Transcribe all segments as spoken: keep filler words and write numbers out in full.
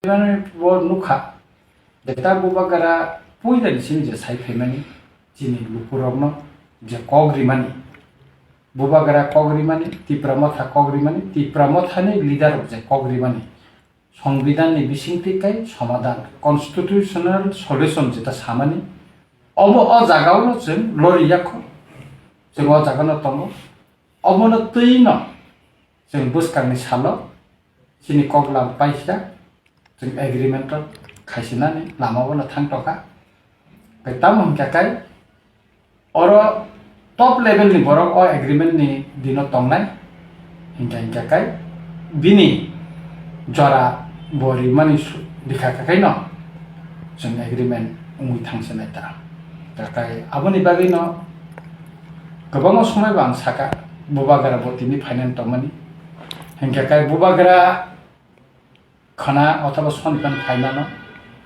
Bo nukha, jeta Bubagra puila ni simi je sai phaimani, chini lukurokno je kok rimani, Bubagra kok rimani, Tipra Motha kok rimani, Tipra Mothani leader rok je kok rimani, Songbidanni bisingtwi kai somadan, constitutional solution jeta samani, obo o jagao chwng lori yakho, chwng o jagano tongo, obono twino chwng bwskangni salo chini koklam paisa chwng agreement rok khaisinani lama bono thang tongkha. Tei tamo hwnkha kai oro top level ni borok o agreement ni dino tongnai, hingkha hingkha kai bini jora bo rimani su-, rikha kha kaino chwng agreement wngwi thangsinai ta. Takai aboni bagwino kwbangma somoi bo ang saka, Bubagra bo tini phainani tongmani, hingkha kai Bubagra khana othoba sonipan phaimano,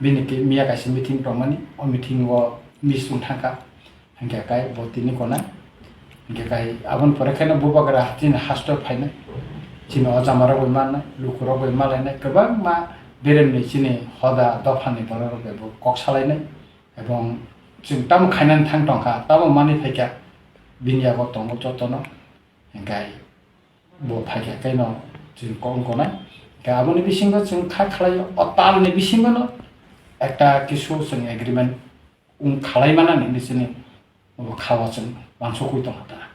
bini ki-, miya kaisa meeting tongmani, o meeting o miss wng thangkha, hingkha kai bo tini kona, hingkha kai aboni pore khe no Bubagra chini hasto phainai, chini o jamarok bai mannai, lukurok bai malainai, kwbangma beremni chini hoda dophani bororok bai bo kok salainai, ebong chwng tamo khainani thang tongkha, tamo manwi phaikha, bini yago tongo jotono, hingkha bo phaikha kaino chwng kok wngkha nai. Khe aboni bisingo chwng kha khlaio, o talni bisingono ekta kisu chwng agreement wng khalai manani hinwi chini bo khao chwng uansukwi tongkha ta.